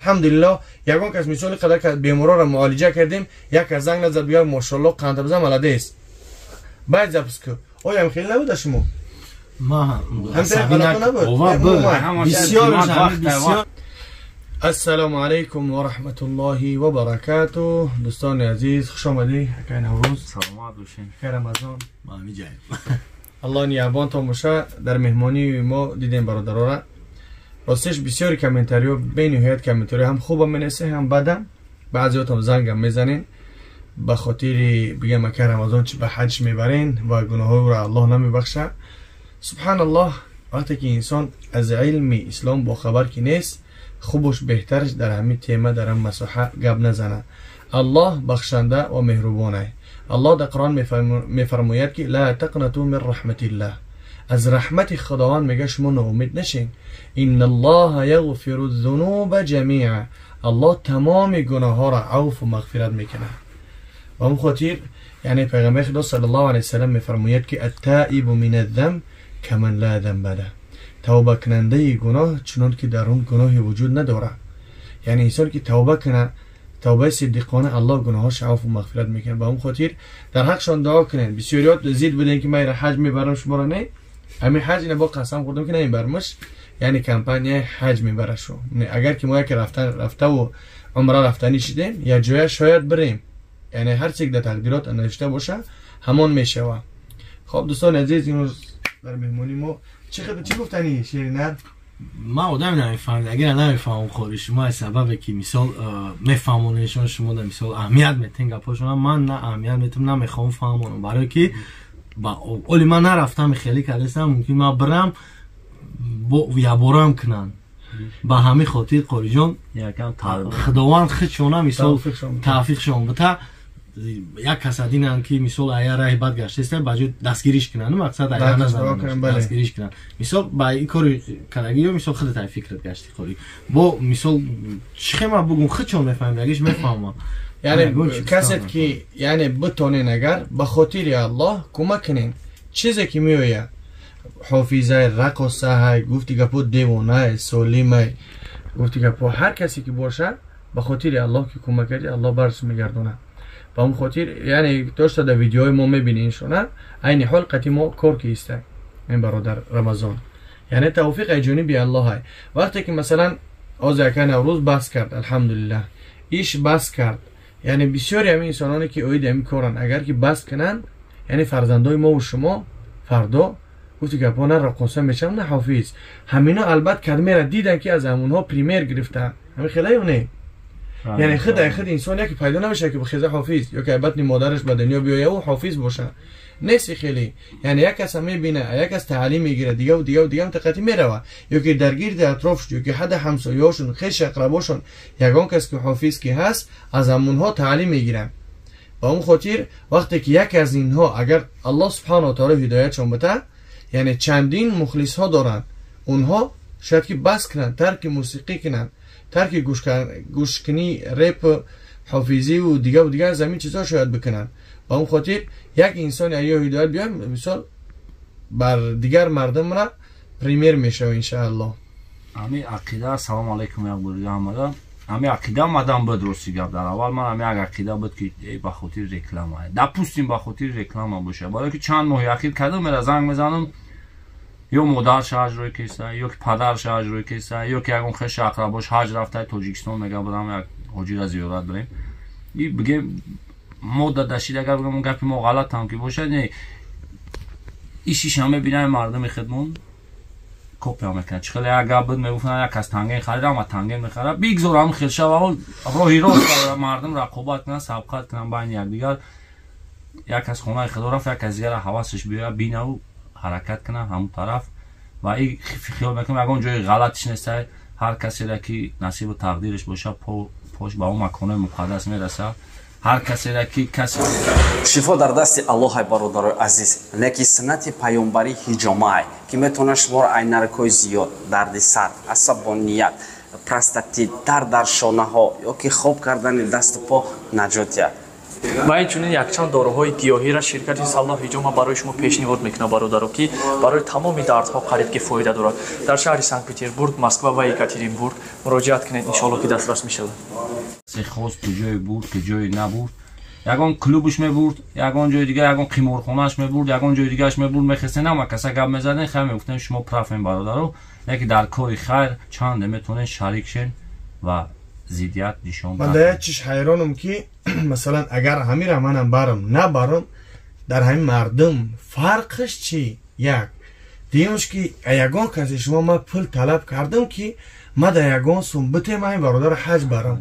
Алҳамдулиллоҳ, ягон кас мисоли қадар беморора муолиҷа кардем, як кас занг назад, бигӯяд: «Мошалло, қанда бизан, молодец, баъд запись ку». Оё ҳам хеле набуда шумо? Бисёр. Ассалому алайкум ва раҳматуллоҳи ва баракатуҳ. Дӯстони азиз, хуш омадӣ, акай Наврӯз. Саломат бошед. Акай Рамазон, Аллоҳ нигаҳбонтон боша. Дар меҳмонии мо дидем бародарора. Ростиш, бисёри комментариҳо, бениҳоят комментариҳо ҳам хубам менависен, ҳам бадам. Баъзеотон зангам мезанен, ба хотири бигем: «Акай Рамазон, чи ба ҳаҷ мебарен ва гуноҳҳоро Аллоҳ намебахша?» Субҳаналлоҳ, вақте ки инсон аз илми ислом бохабар ки нест, хубуш беҳтараш дар ҳамин тема, дар ҳамин масоҳа гап назана. Аллоҳ бахшанда ва меҳрубонай. Аллоҳ дар Қуръон мефармояд ки: «Ла тақнату мин раҳматиллаҳ». Аз раҳмати Худованд, мега, шумо ноумед нашен. Инналлоҳа яғфиру зунуба ҷамиа. Аллоҳ тамоми гуноҳҳоро авфу мағфират мекунад. Ба он хотир, яъне, Пайғамбари Худо саллаллоҳу алайҳи васалам мефармояд ки: «Аттаибу мин аззамб каман ла занба лаҳ». Тавбакунандаи гуноҳ чунон ки дар он гуноҳе вуҷуд надорад. Яъне инсон ки тавба кунад, тавбаи сиддиқона, Аллоҳ гуноҳҳош авфу мағфират мекунад. Ба он хотир дар ҳақшон дуо кунед. Бисёриёт зид будем, ки ман ҳаҷ мебарам шуморо. Не, ҳамин ҳаҷ ина бо қасам хӯрдам, ки намебармаш. Яъне компанияи ҳаҷ мебарашу. Агар ки мо яке рафтаву умра рафтанӣ шидем, як ҷоя шояд бирем. Яъне ҳар чизе ки дар тақдирот навишта боша, ҳамон мешава. Хоб, дӯстони азиз, имрӯз дар меҳмонии мо чӣ гуфтанӣ, шеринар? Ман одами намефаҳмид, агар намефаҳмам, хори шумо аз сабабе ки, мисол, мефаҳмонешон шумо да, мисол, аҳамият метен гапҳошона. Ман на аҳамият метам, намехоҳам фаҳмонам, барое ки оли ман нарафтам, хеле кардастам, мумкин ман бирам, яборам кунанд. Ба ҳамин хотир, Қориҷон, Худованд худшона, мисол, тавфиқшон бита. Як каса динанд, ки, мисол, ая раҳи бад гаштаиста, ба ҷои дастгириш кунанд, мақсад ая назананд, дастгириш кунанд. Мисол, ба ин кори кардагиё, мисол, худат фикрат гашти, қори. Бо, мисол, чӣ хема бугум, худшон мефаҳмид, агиш мефаҳмам. Яъне касет ки, яъне, битонен, агар ба хотири Аллоҳ кӯмак кунен, чизе ки меояд, ҳофизай, рақосаҳай, гуфти гапо, девонай, солимай, гуфти гапо, ҳар касе ки бошад, ба хотири Аллоҳ ки кӯмак карди, Аллоҳ барс мегардонад. Ба он хотир, яъне, дошта дар видеои мо мебини иншона, айни ҳол қати мо кор ки иста ин бародар Рамазон. Яъне тавфиқ ай ҷониби Аллоҳай. Вақте ки, масалан, ҳозир ака Наврӯз бас кард, алҳамдулиллаҳ, иш бас кард. Яъне бисёри ҳамин инсононе ки оиди ҳамин коранд, агар ки бас кунанд, яъне фарзандои мову шумо фардо, гуфти гапҳо, на рақоса мешаванд, на ҳофиз. Ҳамино албат кадмера дидан, ки аз ҳамонҳо пример гирифтаанд. Ҳамин хелаю не? Яъне худ ай худ инсон яке пайдо намешавад, ки бихеза ҳофиз ё ки батни модараш ба дунё биёяву ҳофиз боша. Нест хеле. Яъне як каса мебина, як кас таълим мегирад, дигаву дигаву дигар тақати мерава, ё ки дар гирди атрофш, ё ки ҳадда ҳамсояҳошон, хеш ақрабошон ягон кас ки ҳофиз ки ҳаст, аз ҳамонҳо таълим мегиранд. Ба он хотир, вақте ки яке аз инҳо, агар Аллоҳ субҳанаҳу ва таоло ҳидоятшон бита, яъне чандин мухлисҳо доранд, онҳо шояд ки бас кунанд, тарки мусиқӣ кунанд, тарки гӯшкунӣ, реп, ҳофизиву дигаву дигар аз ҳамин чизҳо шояд бикунанд. Ба он хотир як инсони ё ҳидоят биём, мисол, бар дигар мардумра пример мешава, иншааллоҳ. Ҳами ақида, салому алайкум як бор дига ҳамада. Ҳами ақида мадам буд, рости гап, дар аввал ман ҳами як ақида буд, ки ба хотири реклама, допустим, ба хотири реклама боша, барое ки чанд моҳи ахир кардам, мера занг мезанам, ё модарш ҳаҷ рӯй кеса, ё ки падарш ҳаҷ рӯй кеса, ё ки ягон хеша ақрабош ҳаҷ рафта Тоҷикистон, мега: «Будам, як ҳоҷира зиёрат бирем». И бигем, мо дадашид, агар бигем, гапи мо ғалатам ки бошад, не, ишиша мебинам, мардуми хидмон копия мекунад. Чӣ хеле як гап буд, мегуфтанд: як кас танген харид, ама танген мехарад. Бигзор ҳам хел шава, роҳи рост мардум рақобат кунанд, сабқат кунанд байни якдигар. Як кас хонаи худо рафт, як кас дигара ҳавасаш биёяд, бинаву ҳаракат кунад ҳамун тараф. Ва и хиёл мекунам, ягон ҷои ғалатиш неста. Ҳар касере ки насибу тақдираш боша, пош ба он маконои муқаддас мераса. Ҳар касере ки касе Шифо дар дасти Аллоҳай, бародарои азиз, леки суннати паёмбарӣ ҳиҷомаай, ки метавонад шуморо ай наркҳои зиёд, дарди сар, асабоният, простатит, дард дар шонаҳо ё ки хоб кардани дасту по наҷот диҳад. Ва инчунин якчанд доруҳои гиёҳиро ширкати Саллоҳ Ҳиҷома барои шумо пешниҳод мекунад, бародаро, ки барои тамоми дардҳо қариб ки фоида дорад. Дар шаҳри Санкт Петербург, Москва ва Екатеринбург муроҷиат кунед, иншоалло ки дастрас мешавад. Хост куҷое бурд, куҷое набурд, ягон клубш мебурд, ягон ҷои дига, ягон қиморхонааш мебурд, ягон ҷои дигааш мебурд, мехестен, ҳама каса гап мезаден, хайр мегуфтем, шумо прав ен, бародаро, яке дар кори хайр чанде метавонед шарик шен ва зиддият нишон. Ман дар як чиз ҳайронам, ки масалан агар ҳамира манам барам набарам, дар ҳамин мардум фарқаш чӣ? Як дуюмш, ки ягон касе шумо ман пул талаб кардам, ки ма дар ягон сум битем, ҳамин бародаро ҳаҷ барам?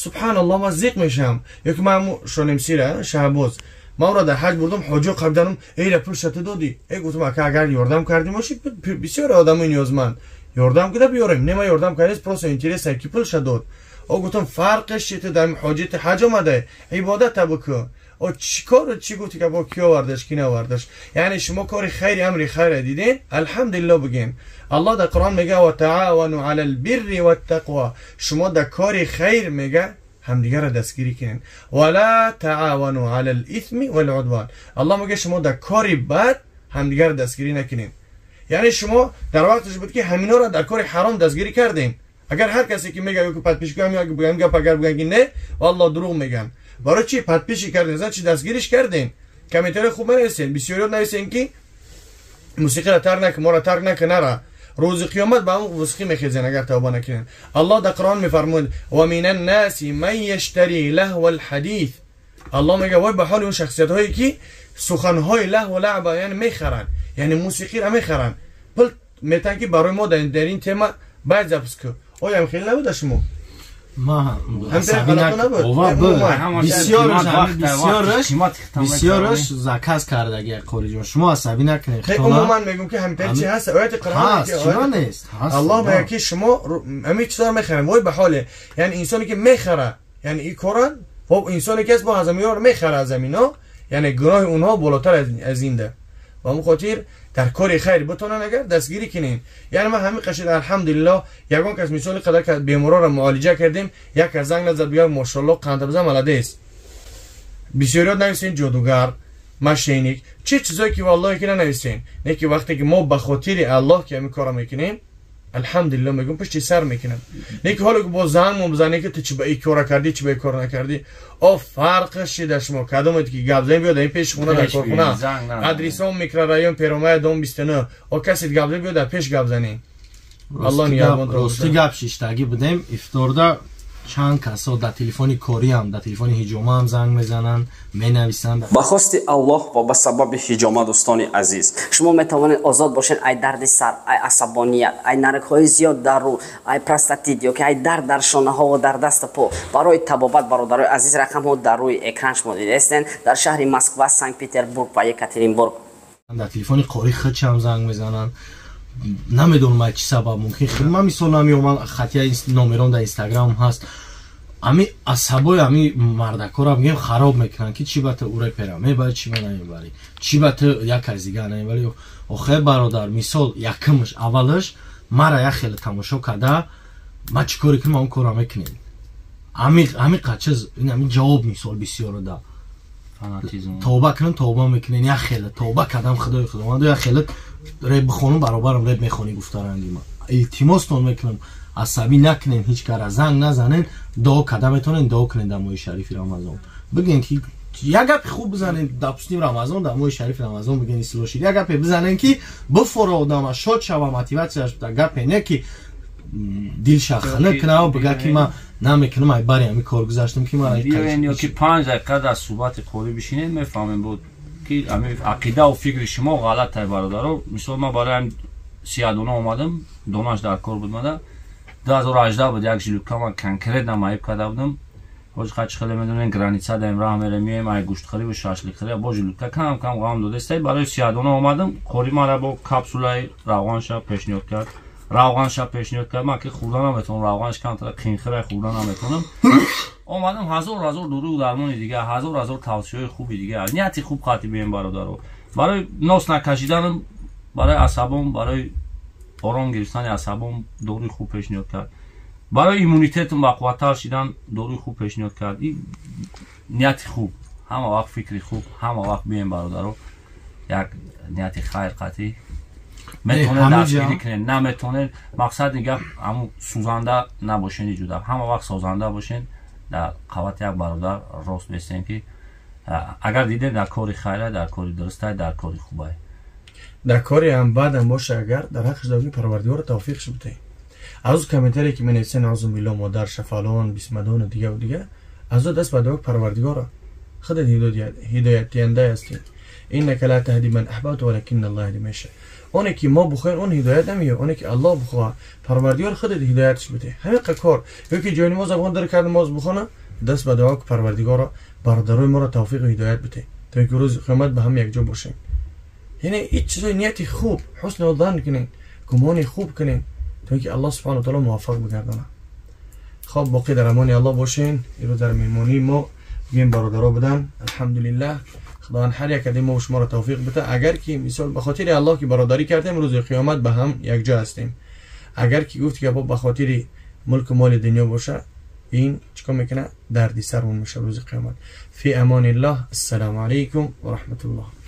Субҳаналлоҳ, ман зиқ мешавам. Ё ки ман шонимсира Шаҳбоз, ман ӯро дар ҳаҷ бурдам, ҳоҷо қабиданам, эйра пул шата додӣ? Э, гуфтам, ака, агар ёрдам кардӣ бошӣ, бисёре одамои ниёзманд ёрдам куда биёрем. Не, ман ёрдам кардем, просто интересно, ки пулша дод. О, гуфтам, фарқаш чи? Ту дар ҳоҷати ҳаҷ омадай, ибодата бикун. О, чӣ кор, чӣ гуфти, ки бо ки овардаш, ки наовардаш? Яъне шумо кори хайри, амри хайра диден, алҳамдулилло бигем. Аллоҳ дар Қуръон мега: ва таавану ала лбирри ваттақво. Шумо дар кори хайр, мега, ҳамдигарро дастгирӣ кунед. Вала таавану ала лисми валудван. Аллоҳ мега, шумо дар кори бад ҳамдигарро дастгирӣ накунед. Яъне шумо дар вақташ буд, ки ҳаминҳоро дар кори ҳаром дастгирӣ кардем. Агар ҳар касе ки мега, ки подписчик ҳам гап агар бигӯян, ки не, валло дурӯғ меган. Барои чи подписчик кардем? Зан чи дастгириш кардем? Комментарий хуб менависен, бисёриёт нависен, ки мусиқиро тарк накун, моро тарк накун, нара. Рӯзи қиёмат ба он мусиқӣ мехезен, агар тавба накунен. Аллоҳ дар Қуръон мефармояд: ва мин аннаси ман яштари лаҳва алҳадис. Аллоҳ мега, вой ба ҳоли он шахсиятҳое, ки суханҳои лаҳву лаъба, яъне мехаранд, яъне мусиқиро мехаранд, пул метан, ки барои мо дар ин тема байд запись кун. Оям хеле набуда шумо? Бисёраш заказ кардаги, Қориҷон, шумо асабӣ накунед. Умуман мегӯм, ки ҳамтари чи ҳаст, ояти Қуръон нест. Аллоҳ мега, ки шумо ҳамин чизро мехарем, вой ба ҳоле, яъне инсоне ки мехара, яъне ин коран, хоб, инсоне ки аст, бо аз ҳамиёро мехара, аз ҳамино, яъне гуноҳи онҳо болотар аз инда. Ба ҳамин хотир дар кори хайр битонан агар дастгирӣ кунем. Яъне ман ҳамин қашид, алҳамдулиллоҳ, ягон кас мисоли қадар беморора муолиҷа кардем, як кас занг назад, бигӯяд: «Мошалло, қандабза молодец». Бисёриёт нависен ҷодугар, мошенник, чӣ чизое ки, валлоҳе ки нанависен. Не ки вақте ки мо ба хотири Аллоҳ ки ҳамин корро мекунем, алҳамдулилло мегӯм, пушти сар мекунам. Не ки ҳоло бо зангмо бизане, ки ту чи ба ин кора кардӣ, чи ба ин кора накардӣ. О, фарқаш чи дар шумо? Кадомед ки гап занем, биёд ин пеши хона, дар корхона, адресон микрорайон Первомая, дом 29. О, касед гап занем, биёд дар пеш гап занем. Аллоҳ нигаҳбон. Рости гап, шиштагӣ будем ифторда, чанд касо дар телефони кориам, дар телефони ҳиҷомаам занг мезананд, менависанд. Ба хости Аллоҳ ва ба сабаби ҳиҷома, дӯстони азиз, шумо метавонед озод бошед ай дарди сар, ай асабоният, ай наркҳои зиёд дар рӯ, ай простатит ё ки ай дард дар шонаҳо ва дар дасту по. Барои табобат, бародарои азиз, рақамҳо дар рӯи экран шумо дидаестен, дар шаҳри Москва, Санкт Петербург ва Екатеринбург. Дар телефони қори худшам занг мезананд, намедонам ай чӣ сабаб. Мумкин ман мисол намеомам, хатия номером дар Инстаграм ҳаст. Ами асабои ами мардакора бигем хароб мекунанд, ки чӣ ба ту урепера мебари, чӣ ба намебарӣ, чӣ ба ту як аз дигар намебарӣ. Охе, бародар, мисол, якумш, аввалаш мара як хеле тамошо карда, ман чӣ коре кунам, он корро мекунем. Ами қачиз ин ами ҷавоб мисол бисёро да тавба кунам, тавба мекунем. Як хеле тавба кардам, худои худованд, як хеле реп бихонам, баробарам реп мехонӣ, гуфтаранги ма. Илтимостон мекунам, асабӣ накунен, ҳеҷ кара занг назанен. Дуо карда метавонен, дуо кунен дар моҳи шарифи Рамазон, бигӯен ки як гапи хуб бизанен, допустим, Рамазон, дар моҳи шарифи Рамазон бигӯен ислоҳ шид, як гапе бизанен, ки бифора одама, шод шава, мотиватсияш буда. Гапе не ки дилша хунук кунава, бига ки ман намекунам, ай бари ҳами кор гузаштам, ки ман. Биёен ё ки 5 дақиқа дар суҳбати қорӣ бишинед, мефаҳмем буд, ки ақидаву фикри шумо ғалатай, бародаро. Мисол, ман барои ҳам сиядона омадам, донаш дар кор буд. Мада 2018 буд, як желудка ман конкретно маиб карда будам. Ҳоҷи қачи хеле медонем, граница даем, раҳ мерем, меем, ай гӯштхӯриву шашликхӯри, бо желудка кам кам ғам додестай. Барои сиядона омадам, қори мара бо капсулаи равғанша пешниҳод кард, равғанша пешниҳод кард. Ман ки хӯрда наметавонам, равғанш камтара қинхира, хӯрда наметавонам. Омадам, ҳазор ҳазор дурӯғ, дармони дигар, ҳазор ҳазор тавсияҳои хуби дигар. Нияти хуб қатӣ бием, бародаро. Барои нос накашиданам, барои асабом, барои ором гирифтани асабом доруи хуб пешниҳод кард, барои иммунитетам бақувваттар шидан доруи хуб пешниҳод кард. Нияти хуб, ҳама вақт фикри хуб, ҳама вақт бием, бародаро, як нияти хайр қатъӣ метавонед дастгирӣ кунед, наметавонед, мақсади гап ҳамун сӯзанда набошен, иҷуда ҳама вақт созанда бошен, дар қавати як бародар рост бестен, ки агар дидем дар кори хайра, дар кори дурустай, дар кори хубай. Дар кори ҳам бадам боша, агар дар ҳаққаш давги, Парвардигоро тавфиқш битаи. Аз ӯ комментарие ки менависен, наузу билло, модарша фалон бисмадону дигаву дига, аз ӯ даст ба дуо: Парвардигоро, худат ҳидоятдиҳанда ҳастӣ. Иннака ла таҳди ман аҳбабта, валакинна Аллоҳ яҳди ман яша. Оне ки мо бихоҳем, он ҳидоят намеёб, оне ки Аллоҳ бихоҳад, Парвардигор, худат ҳидоятш бите. Ҳамиқа кор ё ки ҷои намоз забон дар кард, намоз бихона, даст ба дуо ки Парвардигоро, бародарои моро тавфиқу ҳидоят бите, то ин ки рӯзи қиёмат ба ҳам якҷо бошем. Яъне ҳеҷ чизои нияти хуб, ҳусни зан кунем, гумони хуб кунем, то ин ки Аллоҳ субҳану таоло муваффақ бигардонад. Хоб, боқӣ дар амони Аллоҳ бошен. Имрӯз дар меҳмонии мо бигӯем бародаро будан. Алҳамдулиллаҳ, Худованд ҳар як аз мо шуморо тавфиқ бита. Агар ки мисол ба хотири Аллоҳ ки бародарӣ кардем, рӯзи қиёмат ба ҳам якҷо ҳастем. Агар ки гуфт ки ба хотири мулку моли дунё боша, ин чикор мекунад? Дарди сармон меша рӯзи қиёмат. Фи амониллоҳ, ассалому алайкум ва раҳматуллоҳ.